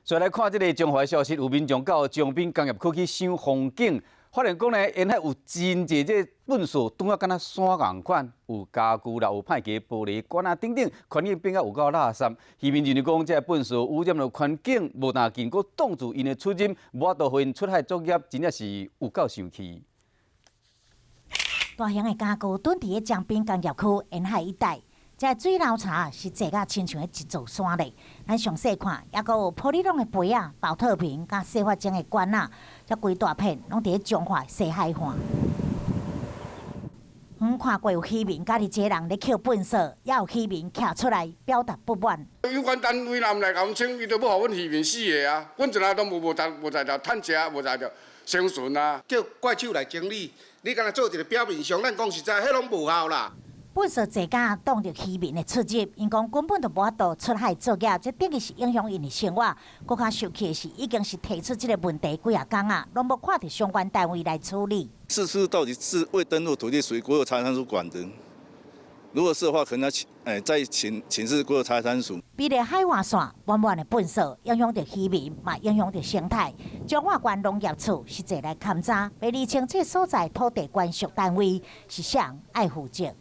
再來看這个彰化消息，有民眾到彰濱工業區去賞風景，發現講呢，沿海有真濟這糞埽長啊，敢若山仝款，有家具啦，有歹嘅玻璃罐啊等等，環境變甲有夠垃圾。漁民認為講，這个糞埽污染了環境，無但禁閣擋住𪜶的出入，無法度予𪜶出海作業，真正是有夠生氣。大型的家具囤佇咧彰濱工業區沿海一帶。這水流槽是濟甲親像一座山咧。咱詳細看，猶閣有玻璃籠的杯仔、寶特瓶、佮洗髮精的罐仔，這規大片攏佇咧彰化西海岸。遠看過有漁民佮佇這人咧抾糞埽，也有漁民徛出來表達不滿。有關單位若毋來共阮清，伊就欲予阮漁民死的啊！阮從來都無無無才調趁食，無才調生存啊！叫怪手來清理，你敢若做一个表面上，咱講實在，彼攏無效啦。糞埽濟甲擋著漁民的出入，𪜶講根本就無法度出海作業，這等於是影響𪜶的生活。閣較生氣的是，已經是提出這个問題幾仔工啊，攏無看著相關單位來處理。是是到底是未登錄土地屬於國有財產署管的？如果是的話，可能要請再請請示國有財產署。美麗海岸線滿滿的糞埽，影響著漁民，嘛影響著生態。彰化縣農業處實際來勘查，欲釐清這所在土地權屬單位是誰愛負責。